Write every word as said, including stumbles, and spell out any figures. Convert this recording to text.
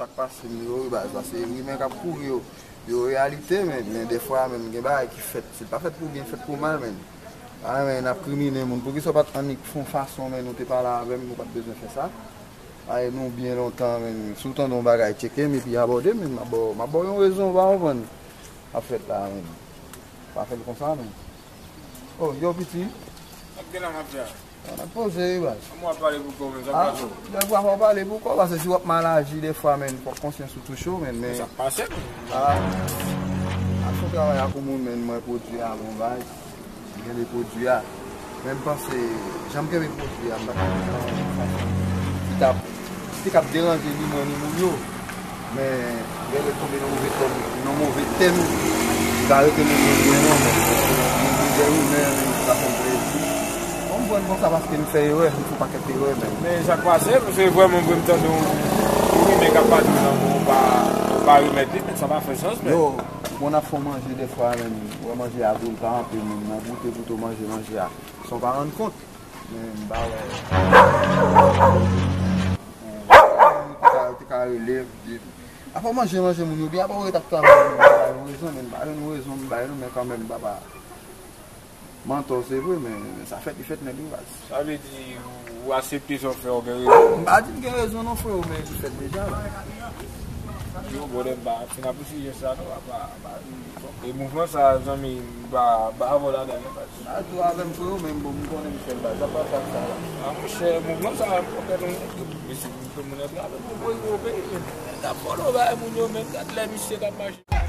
Sa k pase m yo, wi, baz, paske rimè k ap kouri yo, yo reyalite, men, men defwa, men, gen bagay ki fèt, si l pa fèt pou byen, fèt pou mal, men. A, men, n ap krimine moun. Poukisa w pa t annik fè yon fason, men, ou te pale avè m, ou pa t bezwen fè sa? Ay, nou byen lontan, men, si w tande yon bagay, tcheke m epi abòde m, men, m ap ba w, m ap ba w yon rezon, w pa konprann. Ap fèt la, men. Pa fè l konsa, men. Oh, yo, piti. Sa k gen la, mafya? An ap poze, wi, baz. Kòman w ap pale pou kò w menm, sa k pase w? Lè w ap pale pou kò, paske si w ap mal aji defwa, men, fòk konsyans ou touche w, men, men. Sa k pase, men? A, ap fè travay ak yon moun, men, mwen pwodui a, bon, baz. Gen de pwodui a. Men m panse, jan m kenbe pwodui a, m pa t ap fè yon fason ki t ap, ki t ap deranje ni mwen ni moun yo. Men, lè l tonbe nan move tèm, nan move tèm, li pa rete moun yo byen non, men. Li gen de rimè, men li pa fè m plezi. Bon, m pran l konsa paske m fè erè, m fè yon pakèt erè, men. Men sa k pase, se vrèman vre m tande yon, yon rimè k ap pale nan men w pa, pa remèt li, men sa pa fè sans, men. Yo, bon, n ap fè w manje defwa, men. Ou wè manje a gou, l pa anpe moun nan goute pou tou manje manje a san w pa rann kont. Men m pa wè. Te ka, te ka rele, epi, apa w manje, manje moun yo byen, apa w ret ap travay, moun yo ba yo rezon, men m pa jwenn rezon, m ba yo, men kanmenm, papa. Mantò, se vre, men sa fèt, li fèt nèt, wi, baz. Sa vle di, ou aksepte sa w fè, ou gen rezon? M pa di m gen rezon non, freo, men li fèt deja, baz. Yo, bon, lè m pa fin ap sijè sa, non, papa, papa. E mouvman sa, zanmi, m pa, m pa avè w ladan, non, baz. Pa di w avè m, freo, men bon, m konnen m fè l, baz. Sa pa sa, sa la. A, monchè, mouvman sa, m konprann nou nèt. Mesye, m tou moun ap travay, m voye yo peye. Nèg ap vòlò bagay moun yo, men gad lè misye t ap mache.